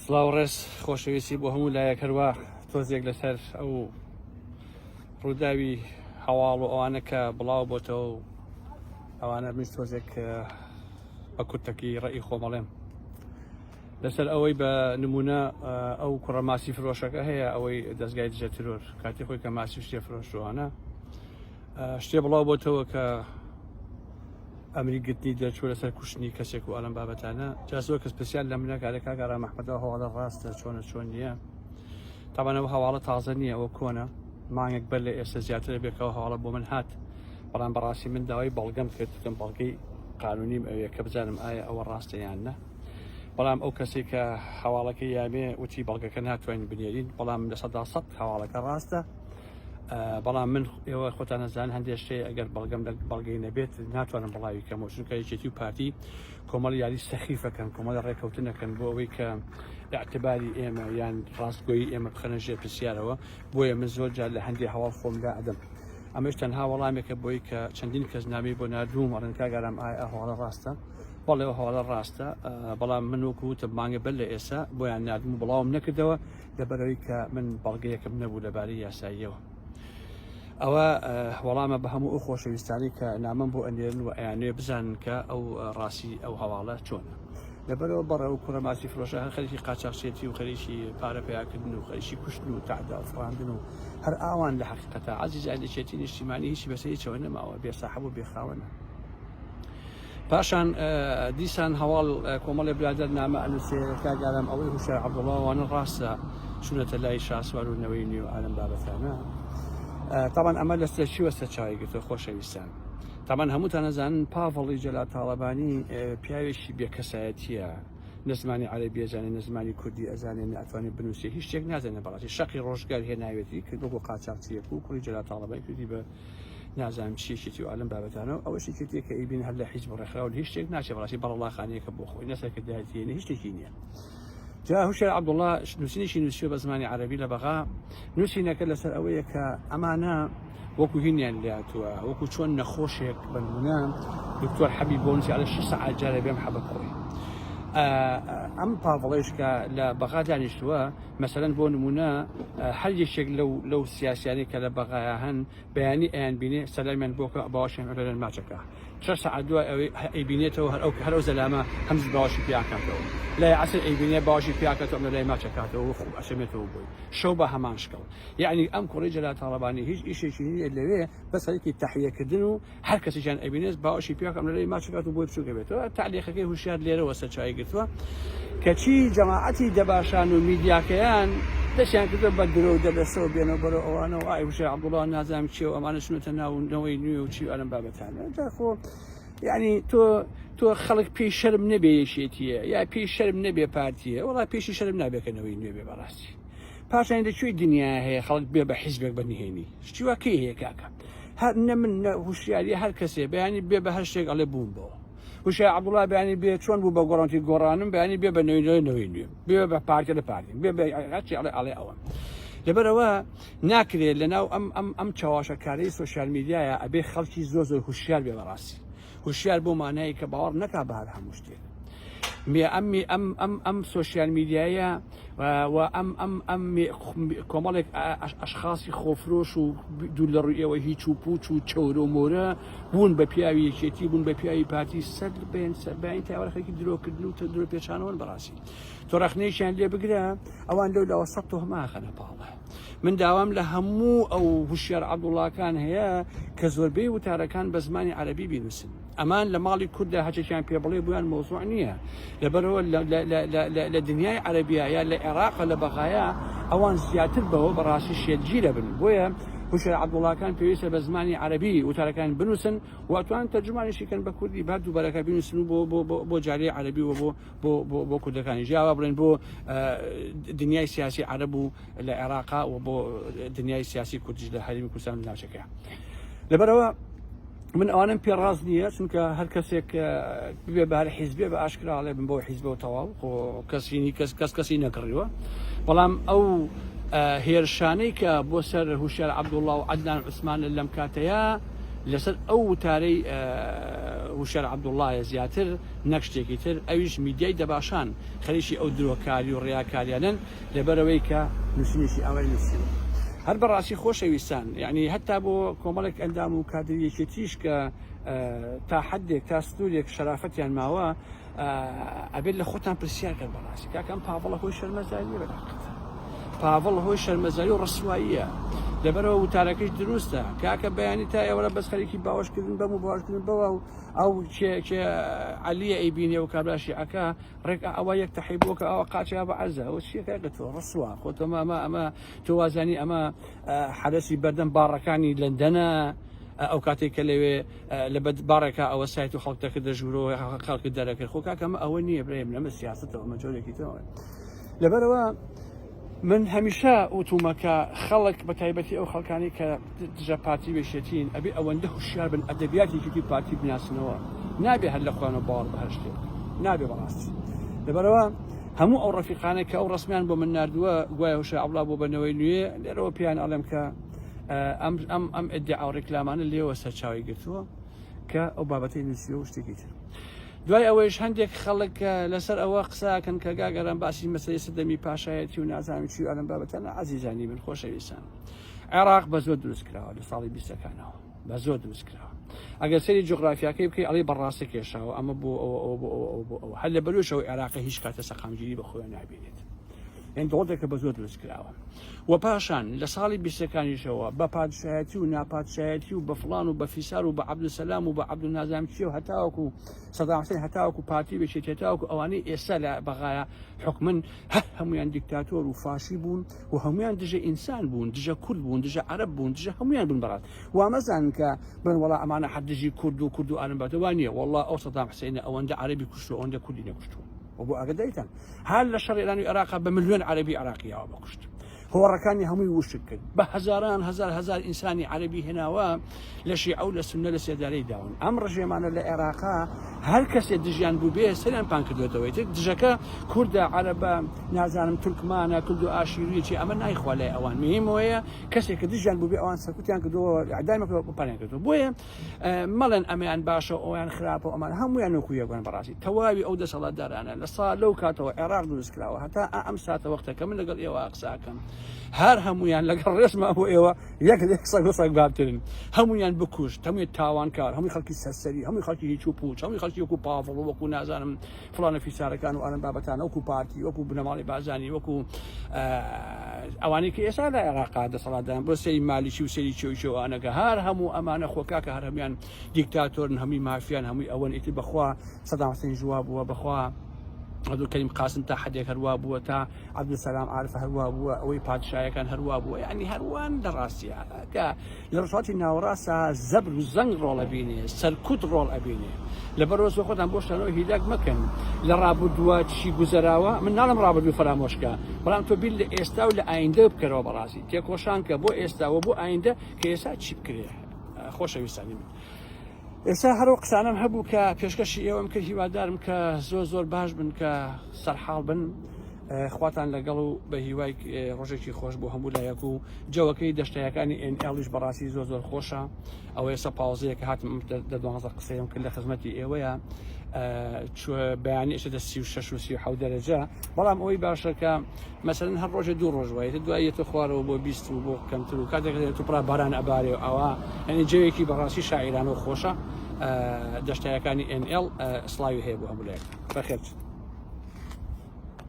سڵاو ڕێز خۆشەویستی بۆ هەموو لایەک هەروە تۆزێک لەسەر ئەو ڕووداوی هەواڵ و ئەوانە کە بڵاو بۆتەوە و ئەوانە من تۆزێک بە کورتەکی ڕێی خۆمەڵێم لەسەر ئەوەی بە نمونە ئەو کوڕە ماسی فرۆشەکە هەیە ئەوەی دەستگای دژە ترۆر کاتی خۆی کە ماسی شتێ فرۆشتوانە شتێ بڵاو بۆتەوە کە ئەمری گرتنی دەرچووە لەسەر کوشتنی کەسێک و ئەلم بابەتانە جا زۆر کەس پرسیار لە منە کارە کاک ئارام ئەحمەد ئەو هەواڵە ڕاستە چۆنە چۆن نییە تاوان ئەو هەواڵە تازە نییە ئەوە کۆنە مانگێک بەر لە ئێستا زیاترە بێکەوە هەواڵە بۆ من هات بەڵام بەڕاستی من داوای بەڵگەم کرد وتم بەڵگەی قانونیم ئەوێ کە بزانم ئایا ئەوە ڕاستە یان نە بەڵام ئەو کەسێک کە هەواڵەکەی یامێ وتی بەڵگەکە ناتوانین بنێرین بەڵام 100% هەواڵەکە ڕاستە بەڵام من ئێوە خۆتان ئەزان هەندێک شتێ ئەگەر بەڵگەم لە بەڵگەی نەبێت ناتوانم بڵاوی کەمەوە چونکە یەکێتی و پارتی کۆمەڵ یاری سەخیفەکەن کۆمەڵە ڕێکەوتنەکەن بۆ ئەوەی کە اعتباری ئێمە یان ڕاستگۆیی ئێمە بخەنە ژێر پرسیارەوە بۆیە من زۆر جار لە هەندێک هەواڵ خۆم لا ئەدەم ئەمەش تەنها وەڵامێکە بۆی کە چەندین کەس نامی بۆ نردووم ئەڵێن کاک ئارام ئایا ئەو هەواڵە ڕاستە بەڵێ ئەو هەواڵە ڕاستە بەڵام من وەکو وتم مانگە بەر لە ئێستا بۆیان ناردم و بڵاوم نەکردەوە لەبەرئەوەی کە من بەڵگەیەکم نەبوو لەبارەی یاساییەوە. ئەوە وەڵامە بە هەموو ئەو خۆشەویستانی کە نامەم بۆ ئەنێرن و ئەیانوێ بزانن کە ئەو ڕاستی ئەو هەواڵە چۆنە. لەبەرەوە بەڕێ و کوڕە ماسی فرۆشە هەر خەریکی قاچاخچێتی و خەریکی پارە پیاکردن و خەریکی کوشتن و تەعدا و فڕاندن و هەر ئاوان لە حەقیقەتا عەزیزان یەکێتی نیشتیمانی هیچی بەسەر هیچەوە نەماوە بێ ساحەب و بێ خاوەنە. پاشان دیسان هەواڵ کۆمەڵێ برادەر نامە ئەنووسێ کاک ئارام ئەوەی هوشیار عەبدوڵڵا وانە ڕاستە چوونەتە لای شاسوار و نەوەی نوێ و ئالەم بابەتانە تاوان ئەمە لە سەرچیوە سەرچاوی گرتووە خۆشەویستان تاوان هەمووتان ئەزانن پاڤڵی جەلال تاڵەبانی پیاوێکی بێکەسایەتیە نە زمانی عەرەبی ئەزانێ نە زمانی کوردی ئەزانێ نە ئەتوانێ بنووسێ هیچ شتێک نازانێ بەڕاستی شەقی ڕۆژگار هێناوێتی کرد وەکو قاچاخچیەک و کوڕی جەلال تاڵەبانی کردی بە نازانم چی یەکێتی و ئالەم بابەتانە و ئەوەش یەکێتیە کە ئەیبین هەر لە حیزب و ڕێکخراو لە هیچ شتێک ناچێ بەڕاستی بەڕەڵاخانەیەکە بۆ خۆی نە سەرکردایەتی نە هیچ شتێکی نییە جا هوشیار عەبدوڵڵا نووسینێکی نووسیوە بە زمانی عەرەبی لە بەغا نووسینەکە لەسەر ئەوەیە کە ئەمانە وەکو هینیان لاتووە وەکو چۆن نەخۆشێک بەنمونە دکتۆر حەبی بۆ نووسی ئەڵێ 6 سەعات جارێ بێم حەبە بخۆی ئەم پاڤڵێش کە لە بەغا دانیشتووە مەسەلەن بۆ نمونە هەر یەکێک لەو لەو سیاسیانەی کە لە بەغایا هەن بەیانی ئەیان بینێ سەلامیان بۆ کە باوەشیان ئەبەرن ماچەکە شەش سەعات دوای ئەوەی ئەیبینێتەوە هەر ئەو هەر ئەو زەلامە هەمز باوەشی پیاکاتەوە لای عەسر ئەیبینێ باوەشی پیاکاتەوە ئەمە لای ماچەکاتەوە و خوب ئەچەمێتەوە بۆی شەو بە هەمان شکڵ یعنی ئەم کوڕی جەلال تاڵەبانی هیچ ئیشێکی نییە لەوێ بەس خەریکی تەحیەکردن و هەر کەسێکیان ئەبینێت باوەشی پیاکەم لەلای ماچەکات و بۆی بچووکە بێتەوە تەعلیقەکەی هوشیار لێرەوە سەرچاوی گرتووە کەچی جەماعەتی دەباشان و میدیاکەیان دەستیان کردووە بە درۆ و دەلەسەوە بێنەوە بەرەو ئەوانە و ئای هوشیار عەبدوڵڵا نازانم چیە و ئەمانە چونەتە ناو نەوەی نوێ و چی و ئەلەم بابەتانە جا خۆ یعنی تۆ تۆ خەڵک پێی شەرم نەبێ یەکێتیە یا پێی شەرم نەبێ پارتیە وەڵا پێشی شەرم نابێ کە نەوەی نوێ بێ بەڕاستی پاشان لە کوێی دنیا هەیە خەڵک بێ بە حیزبێک بە نهێنی شتی وا کەی هەیە کاکە هەر نە من نە هوشیاری هەر کەسێ بەیانی بێ بە هەر شتێک ئەڵێ بووم بەوە هوشیار عەبدوڵا بەیانی بێ چۆن بوو بە گۆڕانتی گۆڕانم بەیانی بێ بە نەوەی نەوەی نوێ بێ بە پارتی لە پارتی بێ بە هەرچی ئەڵێ ئەڵێ ئەوە لەبەرەوە ناکرێت لەناو ئەم ئەم ئەم چاواشەکاری سۆشیال میدیایە ئەبێ خەڵکی زۆر زۆر هوشیار بێ بەڕاستی هوشیار بۆ مانایی کە باوەڕ نەکا بە هەر هەموو شتێک مێ ئەم ئەم ئەم ئەم سۆشیال میدیایە و ئەم ئەم ئەم کۆمەڵێک ئەشخاصی خۆفرۆش و دوور لە ڕووی ئێوە هیچ و پوچ و چەورە و مۆرە بوون بە پیاوی یەکێتی بوون بە پیاوی پارتی سەر بێن سەربین تاوەرخێکی درۆکردن و درۆ پێچانەوەن بەڕاستی تۆ ڕەخنەیەکیان لێ بگرە ئەوان لەو لاوە سەد تۆهماخەنە پاڵە من داوام لە هەموو ئەو هوشیار عەبدوڵاکان هەیە کە زۆربەی وتارەکان بە زمانی عەرەبی بینوسن ئەمان لە ماڵی کورددا هەچێکیان پێ بڵێ بۆیان مەوزوع نییە لەبەرەوە لە دنیای عەرەبیە یا لە عێراق لە بەغایا ئەوان زیاتر بەوە بەڕاستی شێلگیرە بن بۆیە هوشیار عەبدوڵاکان پێویستە بە زمانی عەرەبی وتارەکان بنووسن و ئەتوان تەرجومانیشی کەن بە کوردی با دووبارەکە بنووسن و بۆ بۆ بۆ جاریە عەرەبی و بۆ بۆ بۆ بۆ کوردەکانی جیاوا بڵێن بۆ دنیای سیاسی عەرەب و لە عێراقا و بۆ دنیای سیاسی کوردیش لە هەرێمی کوردستان و ناوچەکە لەبەرەوە من ئەوانم پێ ڕاست نییە چونکە هەر کەسێک ببێ بە هەر حیزبێ بە ئاشکراڵێ بن بۆ حیزبەوە تەواو خۆ کەسینی کەس کەس کەسی نەکڕیوە بەڵام ئەو هێرشانەی کە بۆ سەر هوشیار عەبدوڵڵا و عەدنان عوسمان لەم کاتەیە. لەسەر ئەو وتارەی هوشیار عەبدوڵڵایە زیاتر نەک شتێکی تر، ئەویش میدیای دەباشان خەریکی ئەو درۆکاری و ڕیاکاریانەن لەبەرئەوەی کە نووسینێکی ئاوای نووسیوە. هەر بەڕاستی خۆشەویستان یەعنی هەتا بۆ کۆمەڵێک ئەندام و کادری یەکێتیش کە تا حدێک تا سنوورێک شەرافەتیان ماوە ئەبێت لە خۆتان پرسیار کەن بەڕاستی کاکە ئەم پاڤڵە هۆی شەرمەزاریە بەلاقەت پاڤڵ هۆی شەرمەزاری و ڕسواییە لەبەرەوە وتارەکەش دروستە کاکە بەیانی تا ئێوەرە بەس خەریکی باوەشکردن بەم و باوەشکردن بەوە و ئەو کێ کێ عەلیە ئەیبینێ و کابرا شیعەکە ڕێک ئەوە یەک تەحی بۆ کە ئەوە قاچیا بە عەرزە ئەوە چیە کاکە تۆ ڕسوا خۆ تۆ ئەمە ئەمە تۆ وازانی ئەمە حەرەسی بەردەم باڕەکانی لەندەنە ئەو کاتێک کە لەوێ لە بەد باڕێکا ئەوە سایت و خەڵک دەکردە ژوورەوە خەڵکت دەرەکرد خۆ کاکە ئەمە ئەوە نییە برێم لەمە سیاستەوە ئەمە جۆرێکی ترەوە لەبەرەوە من هەمیشە وتومە کە خەڵک بە تایبەتی ئەو خەڵکانی کە دژە پارتی وێشێتین ئەبێ ئەوەندە هوشیار بن ئەدەبیاتی یەکێتی پارتی بناسنەوە نابێ هەر لە خۆیانەوە باوەڕ بە هەر شتێک نابێ بەڕاستی لەبەرەوە هەموو ئەو ڕەفیقانە کە ئەو ڕسمیان بۆ من نردووە گوایە هوشە ئەوڵا بۆ بەنەوەی نوێ لێرەوە پێیان ئەڵێم کە ئەم ئەم ئەم ئیدعا و ڕیکلامانە لێوە سەرچاوی گرتووە کە ئەو بابەتەی نووسیوە و شتێکی تر. دوای ئەوەیش هەندێک خەڵک لەسەر ئەوە قساکەن کە گاگەران باسی مەسەی سەردەمی پاشایەتی و نازانم چی و ئەلم بابەتانە عزیزانی من خۆشەویستان عێراق بە زۆر دروست کراوە لە ساڵی بیستەکانەوە بە زۆر دروست کراوە ئەگەر سەری جوگرافیاکەی بکەی ئەڵێ بەڕاستە کێشاوە ئەمە بۆ ئەوە ئەوە بۆ ئەوە ئەوە بۆ ئەوە هەر لە بەروشەوە عێراقە هیچ کاتە سەقامگیری بە خۆیان نابینێت یان دەوڵەتێکە بە زۆر دروست کراوە و پاشان لە ساڵی بیستەکانیشەوە بە پادشایەتی و ناپادشایەتی و بە فڵان و بە فیسار و بە عەبدولسەلام و بە عەبدولنازام چیە و هەتاوەکو سەدام حسێن هەتاوەکو پارتی و یەکێتی هەتاوەکو ئەوانەی ئێستا لە بەغایا حکومن هەر هەمویان دیکتاتۆر و فاشی بوون و هەمویان دژە ئینسان بوون دژە کورد بوون دژە عەرەب بوون دژە هەمویان بوون بەڕاست وامەزانن کە بڵێن وەڵا ئەمانە هەر دژی کورد و کورد و ئالم باتە وا نییە وەڵا ئەو سەدام حسێنە ئەوەندە عەرەبی کوشتووە ئەوەندە کوردی نەکوشتووە و بۆ ئاگدایتان هەر لە شەڕی ئێران و عێراق بە ملیۆن عەرەبی عێراقی یاوە بەکوشت هۆڕەکانی هەمووی وشک کرد بە هەزاران هەزار هەزار ئینسانی عەرەبی هێناوە لە شیعە و لە سوننە لە سێدارەی داون ئەم ڕژێمانە لە عێراقا هەر کەسێ دژیان بوو بێ سەریان پان کردوێتەوەی تر دژەکە کوردە عەرەبە نازانم تورکمانە کورد و ئاشووریەکی ئەمە نایخوا لای ئەوان مهمەوەیە کەسێک کە دژیان بوو بێ ئەوان سەرکوتیان کردووە ئەدایمە پانیان کردووە بۆیە مەڵێن ئەمەیان باشە ئەویان خراپە ئەمان هەمویان وەکو یەکن بەڕاستی تەواوی ئەو دەسەڵاتدارانە لە سا لەو کاتەوە عێراق دروست کراوە هەتا ئەم ساتە وەختەکە من لەگەڵ ئێوە قساکەم هەر هەمویان لەگەڵ ڕێزما بۆ ئێوە یەک لە سەگ و سەگ بابترن هەمویان بکوشت هەمووی تاوانکار هەمووی خەڵکی سەرسەری هەمووی خەڵکی هیچ و پوچ هەمووی خەڵکی وەکو پاڤڵ وەکو نازانم فڵانە فیسارەکان و ئالم بابەتانە وەکو پارتی وەکو بنەماڵی بازانی وەکو ئەوانەی کە ئێستا لە عێراقا دەسەڵاتدان بۆ سەری مالیکی و سەری چێو چێوانەکە هەر هەموو ئەمانە خۆ کاکە هەر هەمویان دیکتاتۆرن هەمووی مافیان هەمووی ئەوەن ئیتر بەخوا سەدام حسێن ژوا بووە بەخوا عەبدولکەریم قاسم تا حدێک هەروا بووە تا عەبدولسەلام عارف هەروا بووە ئەوەی پادشایەکان هەروا بووە یعنی هەروان لە ڕاستیە کە لە ڕۆژهەڵاتی ناوەڕاستە زەبر و زەنگ ڕۆڵ ئەبینێ، سەرکوت ڕۆڵ ئەبینێ. لەبەرئەوە زۆر خۆتان بۆ شتانەوە هیلاک مەکەن. لە ڕابردووە چی گوزەراوە، من ناڵێم ڕابردوو فەرامۆش کە، بەڵام تۆ بیر لە ئێستا و لە ئایندە بکەرەوە بەڕاستی تێکۆشان کە بۆ ئێستا و بۆ ئایندە کە ئێستا چی بکرێ. خۆشەویستانی من. ئێستا هەر ئەو قسانەم هەبوو کە پێشکەشی ئێوەم کرد، هیوادارم کە زۆر زۆر باش بن، کە سەرحاڵ بن. خواتان لەگەڵ و بە هیوای ڕۆژێکی خۆش بۆ هەموو لایەک و جەوەکەی دەشتایەکانی ئێن ئێڵیش بەڕاستی زۆر زۆر خۆشە ئەوە ئێستا پاوزەیە کە هاتم دە دوانزە قسەیم کرد لە خزمەتی ئێوەیە بەیانی ئێستا دە 36 و 37 دەرەجە بەڵام ئەوەی باشە کە مەسەلەن هەر ڕۆژێ دوو ڕۆژ وایە دوای یەتە خوارەوە بۆ 20 و بۆ کەمتر و کاتێک تو پڕا باران ئەبارێ و ئەوە یعنی جەوێکی بەڕاستی شاعیرانە و خۆشە دەشتایەکانی ئێن ئێڵ سڵاوی هەیە بۆ هەموو لایەک بەخێر بچن.